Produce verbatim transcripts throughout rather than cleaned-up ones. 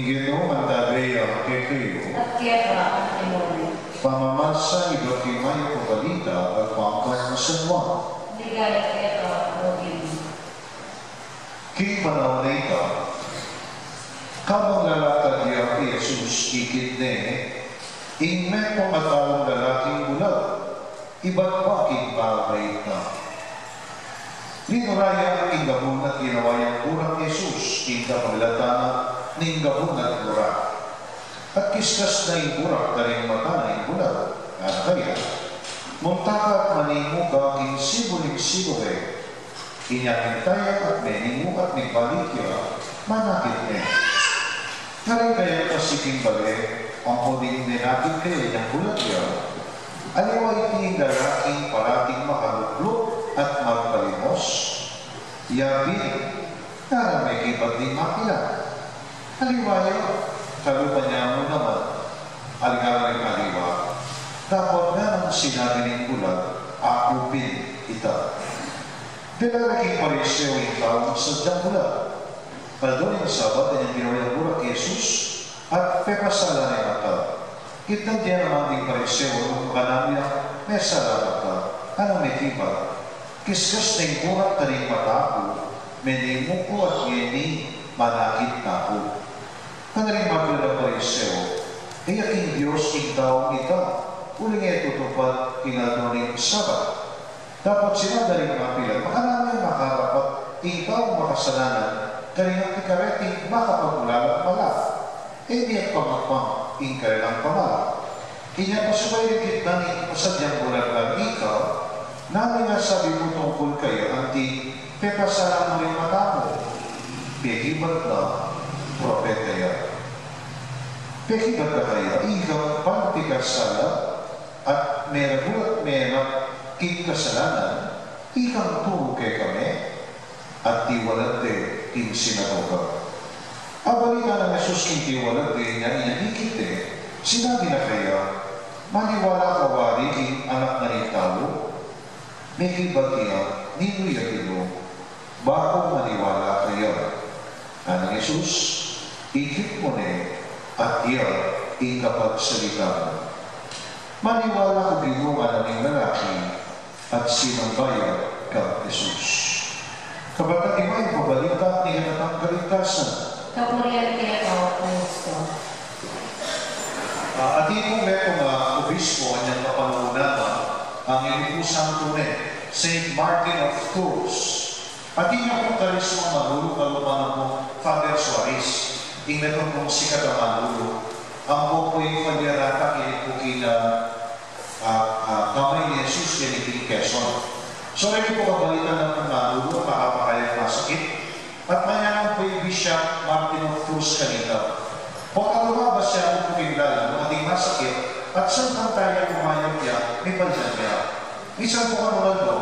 Ginu, mantabe ya kekayu. At keka antimurin. Pamamasa ibat king mayap a balita agpang kang San Juan. Ligaya keka, O Ginu. King panaun a ita, kabang lalakad ya i Jesus, ikit ne ing metung a taung lalaking bulag, ibat pa king pamait na. Linura ya ing gabun at ginawa yang burak i Jesus king kapamilatan na ning gabun at burak. At kiskas na ing burak karing mata na ning bulag. Ngana kaya, munta ka at manimu ka king sibu ning sinuke. Inya minta ya at menimu at migbalik ya, manakit ne. Karin kayang pasiking bale, ampo ding menakit kaya inyang bulag ya. Aliwa iti ing lalaking parating makalukluk at magpalimos? Yabi, ngara mekibat ding mapilan. Aliwa ya, kalupa nya mu naman, aliwa ring aliwa. Dapot ngana nang sinabi ning bulag, aku pin ita. Kilala king Pariseo ing taung sadyang bulag. Aldo ning Sabat, inyang ginawa yang burak i Jesus, at pepasala ne ing mata. Kitnan de naman ding Pariseo nung makananu yang mesala mata, ngana mekibat, kiskas ne ing burak karing mata ku, menimu ku at ngeni manakit na ku. Ngana ring mapilan a Pariseo, e ya king Dios ing taung ita, uling e tutupad ing aldo ning Sabat. Dapot sinabi da ring mapilan, makananu yang makarapat ing taung makasalanan karing ating kareting makapagulalang mala? E ne pangapang ing karelang pamala. Inya pasubay ring kitnan ning sadyang bulag, ika, nanu ing sabi mu tungkul kaya anti pepasala mu ring mata mu? Pekibat na, propeta ya. Pekibat na kaya ikang panpikasala at meragul at meragul king kasalanan, ikang turu kekami? At tiwalad de king sinagoga. Abali nang Jesus king tiwalad de, inya ikit ne, sinabi na kaya, maniwala ka wari king Anak na ning Tau? Mekibat ya, ninu ya, Ginu, ba kung maniwala kaya? Nganang Jesus, ikit mu ne, at ya ing kapagsalita mu. Maniwala ku, Ginu, ngana ning lalaki, at sinamba ya kang Jesus. Kapatad, ing mayap a balita ning ating kaligtasan. Kapurian keka, O Kristo. Ah, atin pung metung a obispo anyang kapanaun na, ang ini pu santo ne, Saint Martin of Tours. Atin ya pung karismang manulu, kalupa na pung Father Soares, ing metung pung sikat a manulu. Ampo pu ing palyarata keni pu king, ah, ah, kamay nang Jesus keni king Quezon. So, ini pu kabalitan na pung manulu, makapakayang masakit. At mayanang pu i Bishop Martin of Tours kanita. Pota lumabas ya pu king lalam, ating masakit, at sangkantaya kumayap ya, mipaldan ya. Misan pu kanung aldo,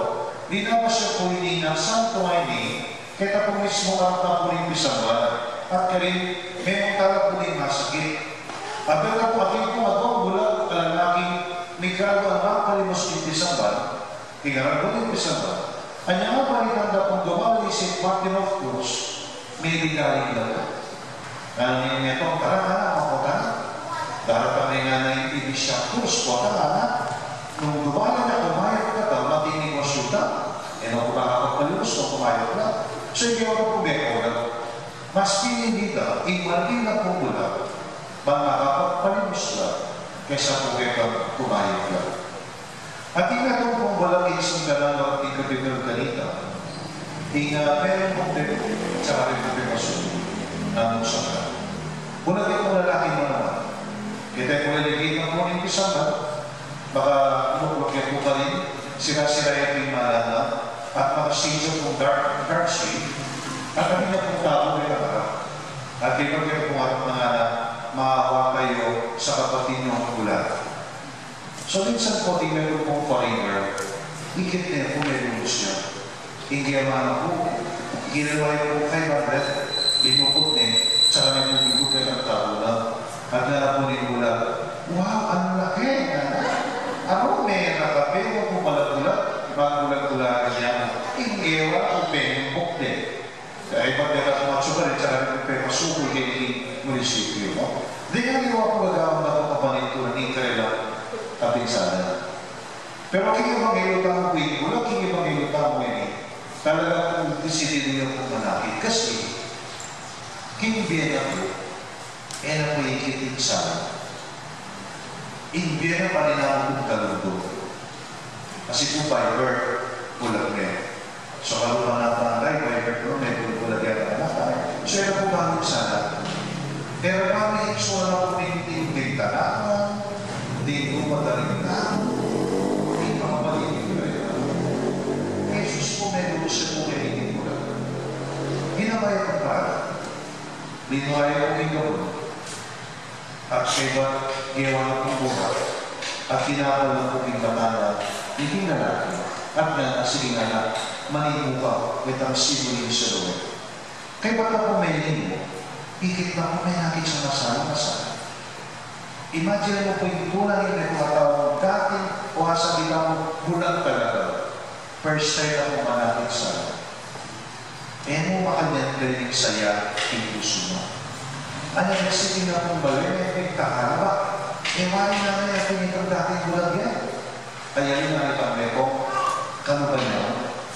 linabas ya pu ini nang santo a ini, keta pu mismung arap na pu ning pisamban, at karin, memunta la pu ning masakit. Abet na pu, atin pung aduang bulag a lalaking migaluan magpalimos king pisamban, ing arap na pu ning pisamban. Anya nga balitan da pung dumalan i Saint Martin of Tours, merigaling la pu. Nganang metung, tara, ngana, mapunta na. Daratang ne ngana ing Bishop Tours, pota ngana. Nung dumalan ya, kumayap la, dapat ing negosyu da. E na ku makapagpalimos nung kumayap la. So, ing ginawa da pu, mekaulan. Mas pinili da ing maragul na pung bulag, ban makapagpalimos la, kesa pu kekang kumayap la. Atin metung pung bulag king sangkanan a ating katedral kanita. Ing, ah, metung pung debut, saka rin pung pemasukul, nanung sangkanan. Bulag itang lalaki mu naman. Keta pu, ligid na pu ning pisamban, makalukluk ya pu karin, sira-sira ya pu ing mala na, at makasingit ya pung dark, dark shade, at atin ya pung tau keta arap. At kaybat ya pung arap, ngana, maawa kayu sa kapatid yung bulag. So, minsan pu, atin metung pung foreigner, ikit ne pu, melulus ya. Ing ginawa na pu, ginawa ya pung five hundred, linukut ne, saka ne pu ikut kekang tau na. At ngana pu ning bulag, "Wow, ang laki!" Aru, me, nakapera pu pala bulag, magbulag-bulag ya. Ing ginawa pu, penimpok ne. Kaybat ne kang matsukal, saka ne pu pemasukul keni king munisipyu. Pero king ebanghelyo tamu pu, ing bulag king ebanghelyo tamu ini, talaga pung desidido ya pung manakit. Kasi king bie na pu, e na pu ikit ing sala. Ing bie na, paninama pung kalundo. Kasi pu, by birth, bulag ne. So, kalupa na tang kay, by birth, no, me pu bulag ya ing anak, ay. So, e na pu balu ing sala. Pero kami, so, na pu ning, ning, ning tanaman, ning lupa, tanim na, ning mga paligid, e na. Jesus pu, me pu, siya pu, me pu, bulag. Ginamay ang para. Linuwayan ko king gabun, at kaybat gewa na kung burak, at tinapal na ku king mata na ning lalaki, at ngana, sige ngana, manimu ka, itang sinuling sa luwe. Kaybat na ku menimu, ikit na ku, menakit ya, masana, masana. Imagine mu pu ing tula ning mekatau dating o asa kita mu bulag talaga. First time na kung manakit sa E mu makanyan kaya ning saya king pusu na. Anya, nagsige na pung bale, ning takalba. E, wari na ngana king itang dating bulag ya. Kaya rin na itang meko, kalupa na,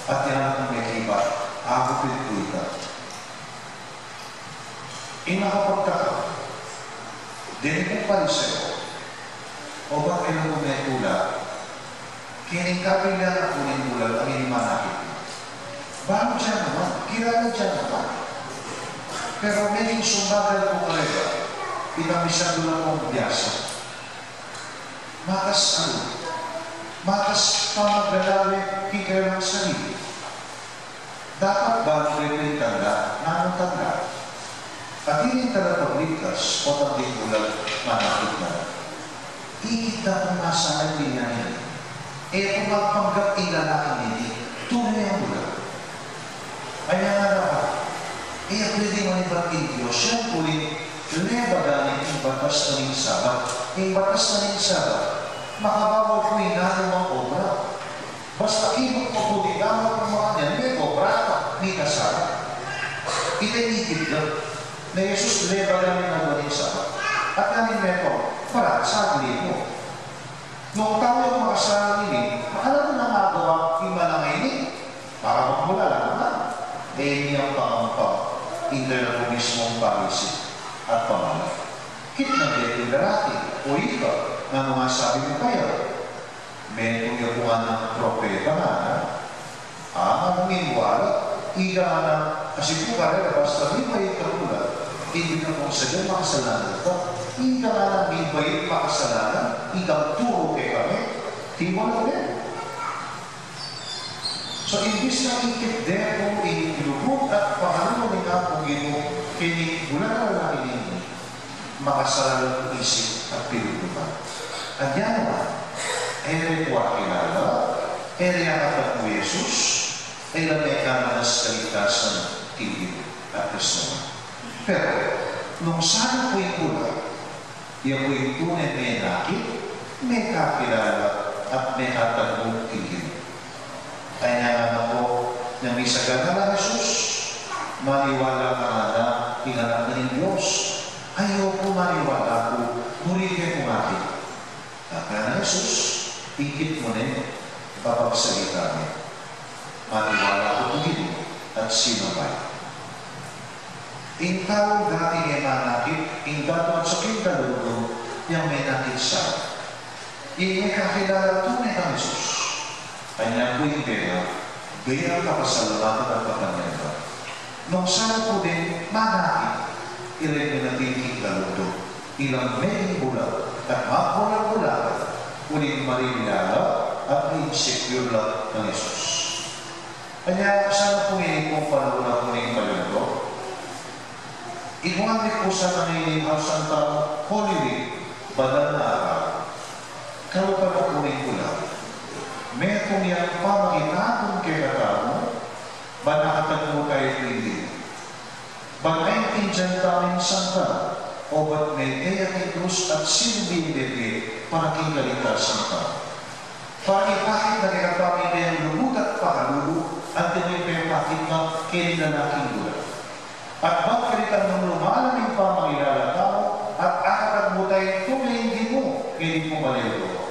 at ngana kung mekibat, aku pin pu ita. Ing makapagtaka, deni pung Pariseo, obat kaya na pung metula, keni kapilan na ku ning bulag a minimanakit na. Balu ya naman, kilala ya naman. Pero meging sumbagal ku karela, itang misan da la kung biasa. Matas alu, matas pamagdalale king karelang sarili. Dapat balu reta ing tanda, nanung tanda. At ing talapagligtas o tanding bulag manakit na. Ikit da kung masanag ning nani. E ku magpanggap ing lalaking ini, tune yang bulag. Anya ngana pa, e ya pwedeng manibat king Dios, siya uling lebagan ne ing batas na ning Sabat. Ing batas na ning Sabat, makabawal ku ing nanumang obra. Basta ibuk mu pu ing dapat mung makanyan, mekobra ka, mikasala. Ita ing ikit da. Na Jesus, lebagan ne ing aduan ning Sabat. At ngana ning metung, para, sagli mu. Nung tau yang makasala ini, makalaga nang agawa ing malangaw ini, para magmulala naman. E niyang pangampang ing kayang mismung pamisi at pamana. Kitnan de ing lalaki, o ika, nanu ing sabi mu kaya? Metung ya pu nganang propeta ngana. A, nganang miniwala, ika nganang, kasi pu karela basta mibait ka pu la, e, ika pung sadyang makasalanan ka. Ika nganang mibait, makasalanan, ikang turu kekami, tiwala de. So, imbis na ikit de pu ing lugud at pangaluban ning Apung Ginu keni, bulag a lalaki ini, makasala la pu isip at pilugdupan. Anya naman, e re pu akilala, e re akatagmu i Jesus, e la mekamanas kaligtasan king Ginu at Kristo. Pero, nung sana pu ing bulag, ya pu ing tune menakit, mekakilala, at mekatagmu king Ginu. Anya ngana pu, nung misagana la Jesus, maniwala ka ngana ing Anak na ning Dios. Ay, opu, maniwala ku, buri ke kung akit. At ngana Jesus, ikit mu ne, papagsalita ne. Maniwala ku pu, Ginu, at sinamay. Ing taung dating e manakit, ing datu at saking kaluguran, yang menakit sa. Ing mekakilala tune kang Jesus. Anya ku ing bie na, bie nang kapasalamatan at pakanyan na. Nung sana pu deng manakit, iren na ning king kaluguran, ilang meging bulag, at mabulag-bulagan, uling marilala at insecure la kang Jesus. Anya, sana pu ngeni pung panaun na pu ning palyunto. Ikuan mi pu sana ngeni ing Santa Holy Week, banal na araw. Kalupa na pu ning bulag, metung yang pamakitatun kekatamu, ban akatagmu tamu king Ginu. Ban aintindian tamu ing sangkan, obat mete ya king krus at sinubli ing bie para king kaligtasan tamu. Para ipakit na kekatamu ing kayang lugud at pakalulu, anti ing pepakit na keni lalaking bulag. At ban karetang nung lumalam ing pamangilala tamu, at akatagmu tamu king Ginu, keni pung palyunto.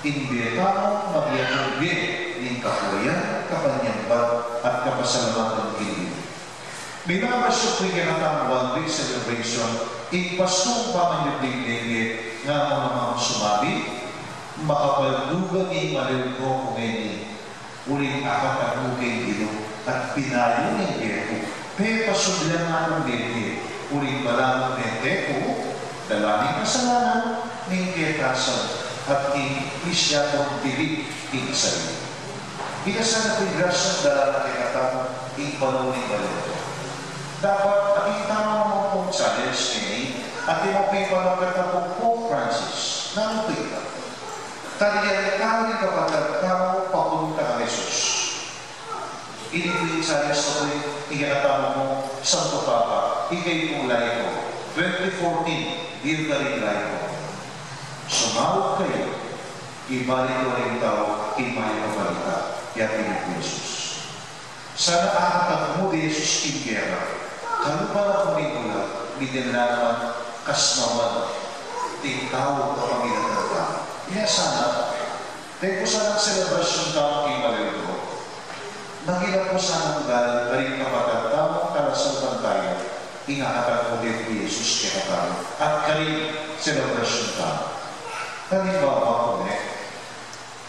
Ing bie tamu, maging bie ning kapuayan, kapanyamban, at kapasalamatan king Ginu. Milawas yu pu ing kekatamung One Week Celebration, ing Paskung pamanyubling mebie, ngamu namang sumabit, makapaldugan ing malelko ku ngeni, uling akatag mu king Ginu, at pinayu ning bie ku, pepasubli na kung mebie, uling balamu mete ku, dala ning kasalanan, ning kekasan, at king pisyadung bili king sarili. Ika sana pu ing grasyang dala na kekatamu ing panaun ning malelko. Dapat, atin tamu namang pung challenge ngeni, atin mu pu ing panagkatamu Pope Francis, nanu pu ita? Talian tamu ing kapatad tamu papunta kang Jesus. Ini pu ing challenge na pu ing kekatamu pung Santo Papa, ika pu ing laiko. Twenty fourteen, Dear karing laiko, sumaup kayu, ibalik yu ring tau ing mayap a balita, ya pu ing Jesus. Sana akatag mu de Jesus king gera, kalupa na pu ning bulag, migyan la naman kasnawan ding tau kapamilatan tamu. Nya sana, deng pu sanang selebrasyun tamu king malelko, magila pu sanang ugal karing kapatad tamung talasalpantaya, ing akatag mu de pu Jesus kekatamu, at karing selebrasyun tamu. Halimbawa pu ne,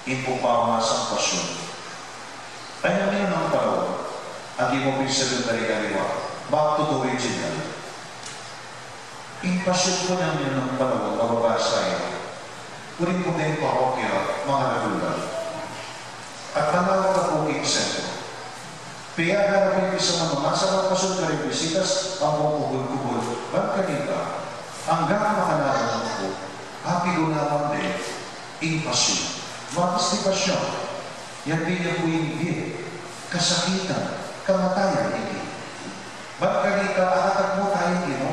ing pung pamamasang Pasyun. Anyang minunang panaun, atin mu pung sabian karing aliwa, back to the original. Ing Pasyun pu nang minunang panaun, mababasa yu pu rin pu deng parokya, mangaradula. At manawag na pu king sentro. Pia na pu ing pisa mamamasa, Pasyun karing bisitas, ampong kubul-kubul, ban kanita, anggang makalaman pu, apigulawan de, ing Pasyun. What is the Passion? Yan pin ya pu ing bie, kasakitan, kamatayan ning Ginu. Ban kanita, akatag mu taya ing Ginu.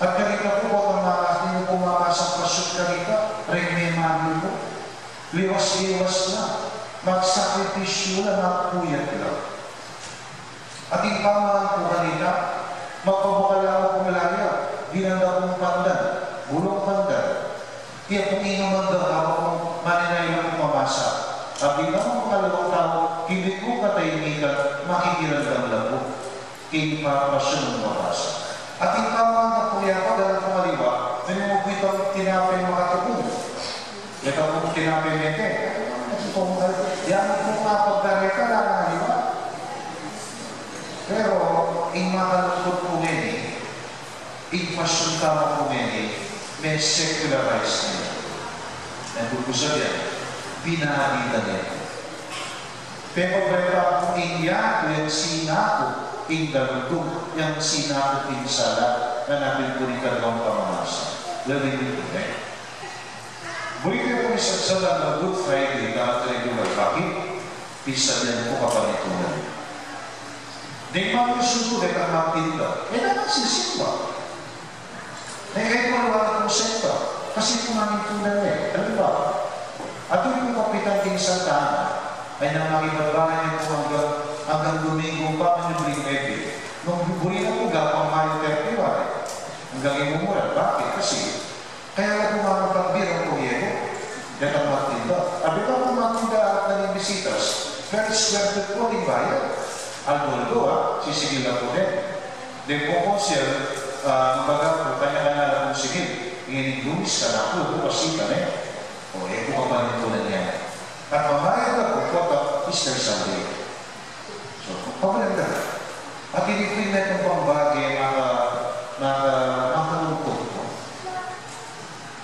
At kanita pu, potang mamas, di mu pu mamasang Pasyun kanita, reng memamye pu. Liwas-liwas la, magsakripisyu la, magpuyat la. At ing pamalan pu kanita, magpabukal la mu pung laya, ginanda pung pandan, bulung pandan. Iya pung inumanda, habang maninaya la pung mamasa. At ing makalwang tau, king mitmung katahimikan, makikiramdam la pu king Pasyun a mababasa. At ing pamalan pu ya, padala pung aliwa, menu mu pu itang tinape makatukung. Deta pung tinape mete. Itang, yan pu ing pagkareta na ng aliwa. Pero, ing makalungkut pu ngeni, ing Pasyun tamu pu ngeni, me-secularize ne. Nanu pu sabian, pinabitan ne. Pepabeta pu ing yatu, yang sinakup ing galunggong, yang sinakup ing sala, nganang pin pu ing kaduang pamamasa. Lalu pu, e. Buri ke pu ing sasalan a Good Friday, dapat regular, bakit? Pisabian pu kapanitunan. Deng manusu pu, deng magtinda, e na nang sisimba. E, e, kung wala pung sekta, kasi pu mamintunan ne. Halimbawa, atin pung kapitan king Santa Ana, ay nang makipagbanay ne pu anggang, anggang Domingo pa, manyubling mebie. Nung buri na pu, gapang Mayo thirty-one, e. Anggang imumuran. Bakit? Kasi, kaya la pu mamatang birang kung yego. Detang magtinda. Abi, detang magtinda at naging bisitas. Pero swerte pu ing bayad. Aldo-aldo, a, sisigil la pu ne. Deng pung konsyal, a, kumbaga, kanya-kanya la pung sigil. Ngeni Lunis, kanaku, bukas sita ne. O, e ku kapanitunan yan. At mamayad la pu, kota, Easter Sunday. So, pabalik na. At ini pu ing metung pang bage, maka, maka, makalungkut pu.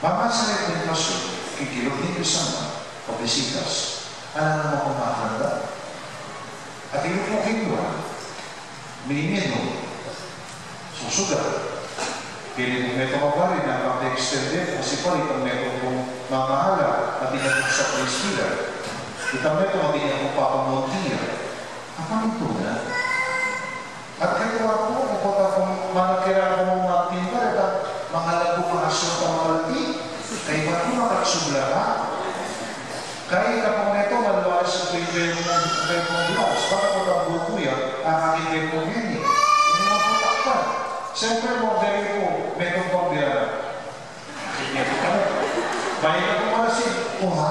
Mamasa ne pu ing Pasyun, kikilub ne pu ing sangga, pabisitas. Ala naman pung makalanda. At ini pu king Juan, miminum, susugat. Keni pung metung a bari, nanu pang extend de, kasi pari pung metung pung mamahala, atin ya pung sakristia. Itang metung atin ya pung papamuntia. Kapanitunan. At kaya pu, e kota pung manakera pung magtinda, e ta, mangalag ku, mangasul, mangalati. Kaya pu, makatsubla ka. Kaya ka pung metung, malualis ku ing kaya pung, kaya pung Dios. Baka ku tambu kuya, ang aking kaya pung ini. Ini mo pu takpan. Siyempre, mo, dali pu, metung pang biara. Baik aku masih, wah,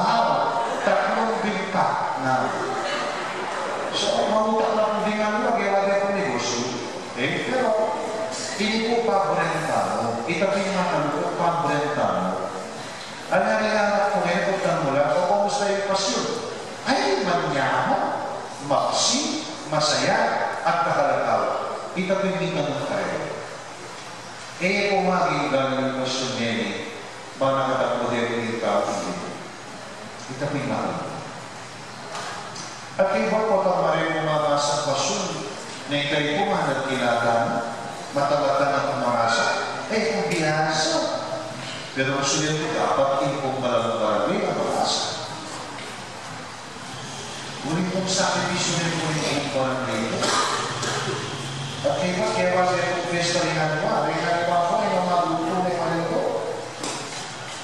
Pamren tamu, ita pin makalukut, pamren tamu. Ala, nila anak ku ngening pagtanggula, o, kumusta ing pasyun? Ay, manyaman, maksi, masaya, at kakalakaw. Ita pin mitanung karela. E pu maging ganun ing pasyun ngeni, ba nakatagpu de pu ing tau? Ita pin makalukut. At kaybat potang mare pu mamasang pasyun, neng kayu pu manat kilatan, mata-mata na pu mamasa, e pu biasa. Pero sulyan pu dapat ing pung malalang barangay a mamasa. Uli pung sakripisyu ne pu ning pung barangay pu. At kaybat, kaya ba sa pung pesta rin halimbawa, rin halimbawa pu, rin ang magluto, rin halimbawa.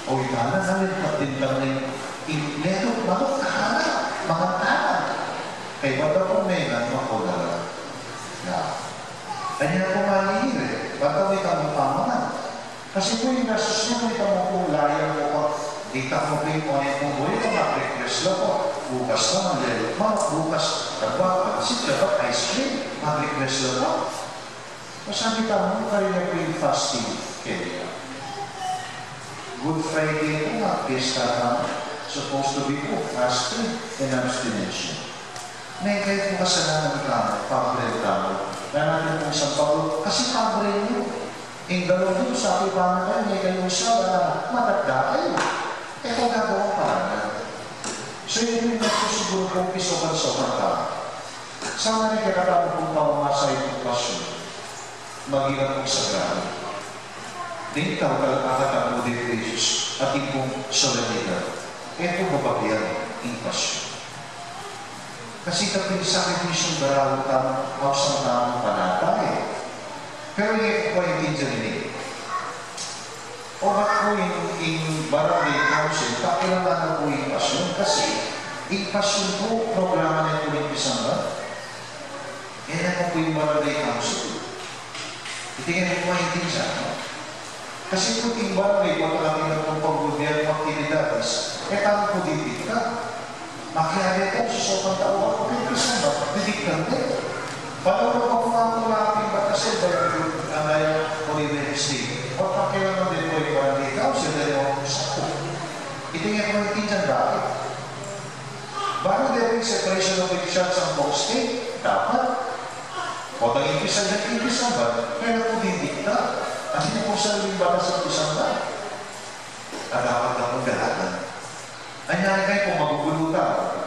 O, ita na, nalin patintang ning, ing, neto, bakit kahala, makantahan. Kaybat da pu mengan, makola. Ya. Anya pu malihir e, bata ita mu pamangan. Kasi pu ing gastus ne pu, ita mu pu layang pu pa, ita mu pu ing kunin pu, ita mag-request la pa. Bukas naman, lalo pa, bukas, tagba, pansit, tagba, ice cream, mag-request la pa. Masanit tamu, kaya pu ing fasting kaya. Good Friday pu, nga piyesta tamu, supposed to be pu fasting and abstinence. Neng kayu pu kasalanan tamu, pamren tamu. Nanu pu ing sasabi, kasi pamren yu. Ing galon yu, sabi pa na kayu, neng kayu sa, matanda kayu. E, kung gagawan pa na. So, ita pu ing siguru pung pisokan-sokan tamu. Sana rin kekatamu pung pamamasa ing pasyun, maging na pung sagrado. Ding tau talaga katang mu di Jesus at ing pung solemnidad. E pu babagian ing pasyun. Kasi kapin sakripisyung garawan tamu, ausan tamu panatag e. Pero e ku maintindian ini. O bat pu ing, ing barangay council, pakialaman na pu ing pasyun? Kasi ing pasyun pu, programa ne pu ning pisamban. E na pu ing barangay council. Iti ngeni pu maintindian, no? Kasi pu ing barangay, pag atin na pung panggobyernu aktibidades, e tamu pu didiktan. Makiabe tamu, susukan tamu, wa ku pin pisamban, didiktan de. Palaula pa pu ing ating batas e, bayan ku, ang ayan ku ni Wednesday. Wa pa kailangan de pu ing barangay council, de wa ku saku. Iti ngeni pu maintindian, bakit? Balu de pu ing separation of church and state, dapat. O, tang ing pisamban, ing pisamban, kaya ku didiktan. Kasi pu sa ing batas ing pisamban. At dapat na pung galatan. Anya ne kayu kung magugulu tamu,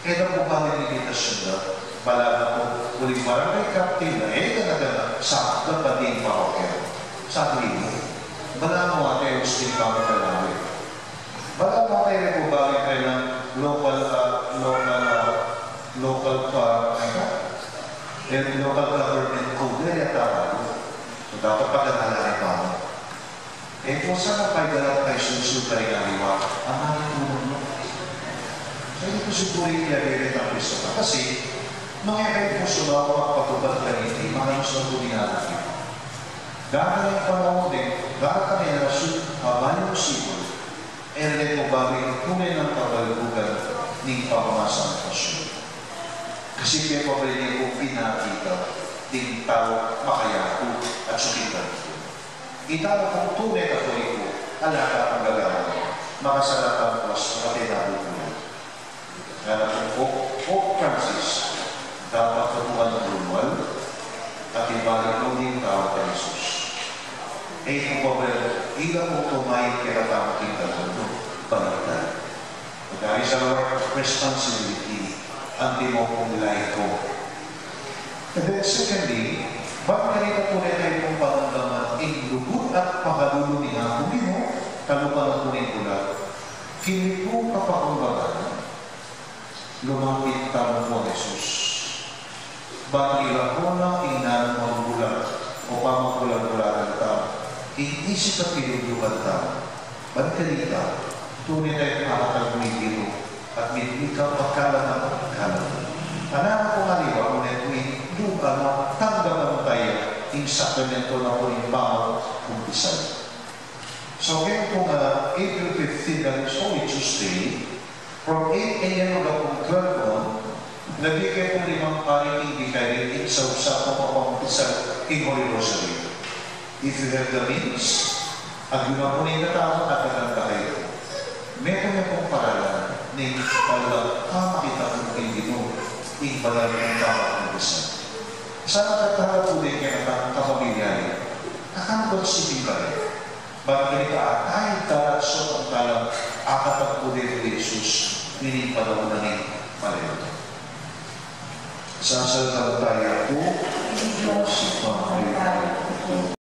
e da pu bale ing limitasyon da. Balamu pu, uling barangay captain na, e da na gana, sa da pa ding parokya. Sa Grimo. Balamu ate, Agustin, Pangkalawe. Balamu ate, e pu bale kaya ng local, ah, local, ah, local pa, ano? E, local government code, e, yata. So, dapat pag-aralan pa. E pu sana pay galat kay susu kay aliwa, amang itulong mu. Sa ini pu siguru ing kaya bere tang Kristo na kasi, nung e kayu pu sumama magpatupad kaniti, makanus na pu ding anak yu. Darating ing panaun, darating ing henerasyon, a bayu mu siguru, e re pu bale ing tune nang kabalbugan ning pamamasang pasyun. Kasi pepabale ne pu pinakita ding tau makayaku at sukitan. Ita na pung tune Katoliko, ala ta pung gagawan, makasalatan, puas, at e na bubuhay. Ngana pung Pope, Pope Francis, dapat katuan rumual at ibalik mu ding tau kang Jesus. E ku pa ba ila pung tumaing kekatamu king dalan, baliktad. That is our responsibility, antimo pung laiko. And then secondly, ban kanita pu ne tamu pung panamdaman ing lugud at pakalulu ning Apung Ginu, kalupa na pu ning bulag, keni pung kapakumbalan, lumapit tamu kang Jesus. Ban ilako na ing nanung mabulag o pamagbulag-bulagan tamu, ing isip at pilubluban tamu. Ban kanita, tune tayang makatagmigiro at mitmikang pagkalaman at kalam. Ala na pung aliwa, nune pu ing lupa na tanggapan taya ing sakramento na pu ning pamagkumpisal. So, kaya pu nga April fifteen, that is Holy Tuesday, from eight a m hanggang pung twelve noon, nabie ke pung limang pari king bikari king saup-saup a pamagkumpisal king Holy Rosary. If you have the means, agyu na pu ning katawan at agyang kayu. Metung ya pung paralan ning paglakam, makita pu ning Ginu ing banal nang pamagkabisan. Sana katala pu deng kekatang kapamilya, kakamban siping kami. Ban kanita atay, dalan so ang talang akatang pu deng Jesus, ining panaun na ning malelo. Sasaltantayan ku ing Dios, ing Panginoon.